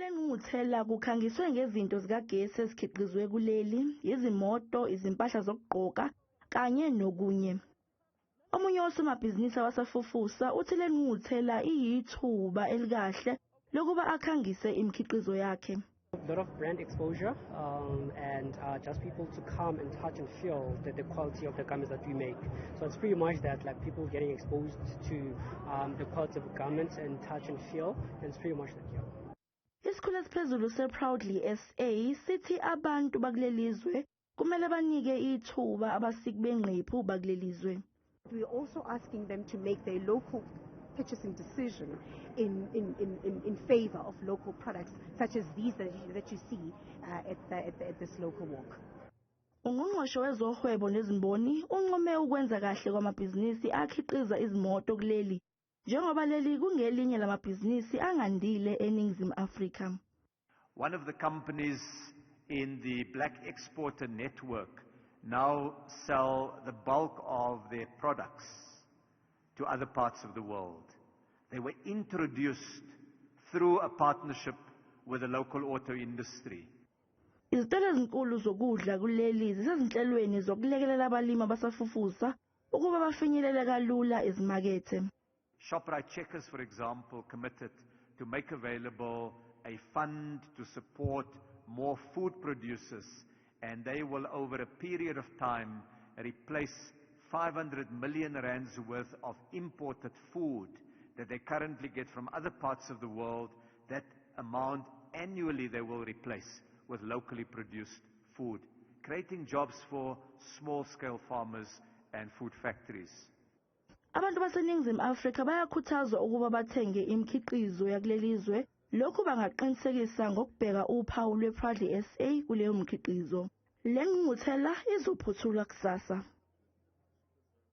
Kule ngqungquthela kukhangiswe ngezinto zikagesi ezikhiqizwe kuleli, izimoto, izimpahla zokugqoka kanye nokunye. Omunye wosomabhizinisi abasafufusa uthi le ngqungquthela iyithuba elikahle lokuba akhangise imikhiqizo yakhe. A lot of brand exposure and just people to come and touch and feel the quality of the garments that we make. So it's pretty much that, like, people getting exposed to the quality of garments and touch and feel, and it's pretty much that, yeah. Isikhulu esiphezulu se-Proudly SA sithi abantu bakuleli zwe kumele banike ithuba abasiki bengqephu bakuleli zwe. We're also asking them to make their local purchasing decision in favor of local products such as these that you see at this local walk. Ungqongqoshe wezohwebo nezimboni uncome ukwenza kahle kwamabhizinisi akhiqiza izimoto kuleli, njengoba leli kungelinye lamabhizinisi angandile eNingizimu Afrika. One of the companies in the Black Exporter Network now sell the bulk of their products to other parts of the world. They were introduced through a partnership with the local auto industry. Izitolo ezinkulu zokudla kuleli zisezinhlelweni zokulekelela abalimi abasafufusa ukuba bafinyelele kalula ezimakethe. Shoprite Checkers, for example, committed to make available a fund to support more food producers, and they will, over a period of time, replace 500 million rands worth of imported food that they currently get from other parts of the world. That amount annually they will replace with locally produced food, creating jobs for small-scale farmers and food factories. Abantu baseNingizimu Afrika bayakhuthazwa ukuba bathenge imikhiqizo yakuleli zwe. Lokhu bangaqinisekisa ngokubheka uphawu lwe-Proudly SA kuleyo mkhiqizo. Le ngqungquthela izophothulwa kusasa.